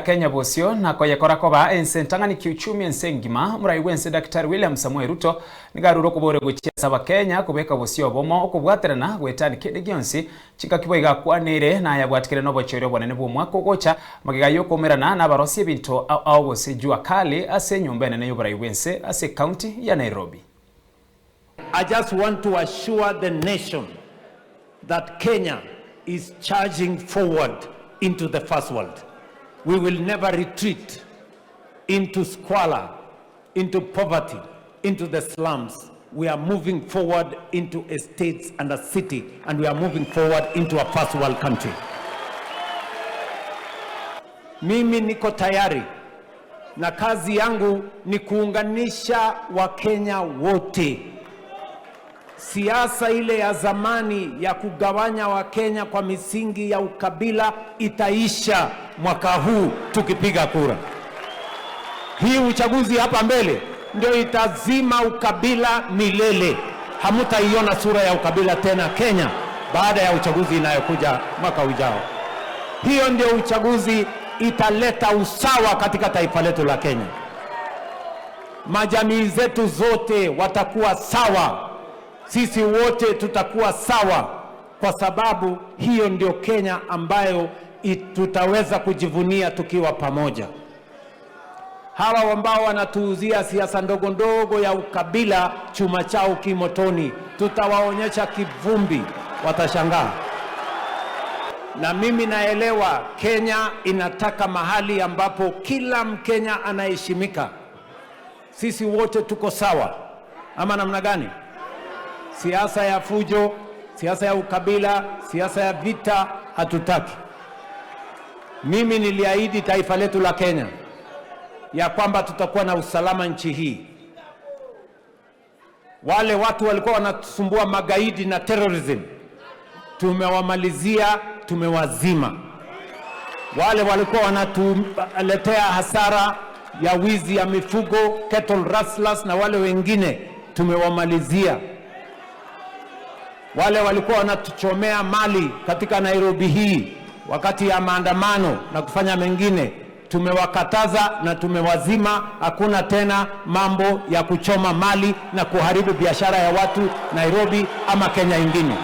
Kenya bosio na koyekora koba ense entang'ani kiuchumi ense engima. Omorai bw'ense Daktari William Samoei Ruto nigo arure okobore gochia ase Abakenya kobeka bosio obomo okobwaterana goetania kende gionsi chingaki boigo akwaneire na ayabwatikire nobochori obonene bw'omwaka ogocha magega y'okoumerana nabarosia ebinto ao ao gose Jua Kali ase enyomba enene y'oborai bw'ense ase ecounty ya Nairobi. I just want to assure the nation that Kenya is charging forward into the first world. We will never retreat into squalor, into poverty, into the slums. We are moving forward into a state and a city, and we are moving forward into a first world country. Mimi niko tayari na kazi yangu ni kuunganisha Wakenya wote. Siasa ile ya zamani ya kugawanya Wakenya kwa misingi ya ukabila itaisha mwaka huu tukipiga kura. Hii uchaguzi hapa mbele ndio itazima ukabila milele. Hamutaiona sura ya ukabila tena Kenya baada ya uchaguzi inayokuja mwaka ujao. Hiyo ndio uchaguzi italeta usawa katika taifa letu la Kenya. Majamii zetu zote watakuwa sawa, sisi wote tutakuwa sawa, kwa sababu hiyo ndio Kenya ambayo tutaweza kujivunia tukiwa pamoja. Hawa ambao wanatuuzia siasa ndogo ndogo ya ukabila, chuma chao kimotoni, tutawaonyesha kivumbi, watashangaa. Na mimi naelewa Kenya inataka mahali ambapo kila Mkenya anaheshimika. Sisi wote tuko sawa, ama namna gani? Siasa ya fujo, siasa ya ukabila, siasa ya vita hatutaki. Mimi niliahidi taifa letu la Kenya ya kwamba tutakuwa na usalama nchi hii. Wale watu walikuwa wanatusumbua, magaidi na terrorism, tumewamalizia, tumewazima. Wale walikuwa wanatuletea hasara ya wizi ya mifugo, cattle rustlers na wale wengine tumewamalizia. Wale walikuwa wanatuchomea mali katika Nairobi hii wakati ya maandamano na kufanya mengine, tumewakataza na tumewazima. Hakuna tena mambo ya kuchoma mali na kuharibu biashara ya watu Nairobi ama Kenya ingine.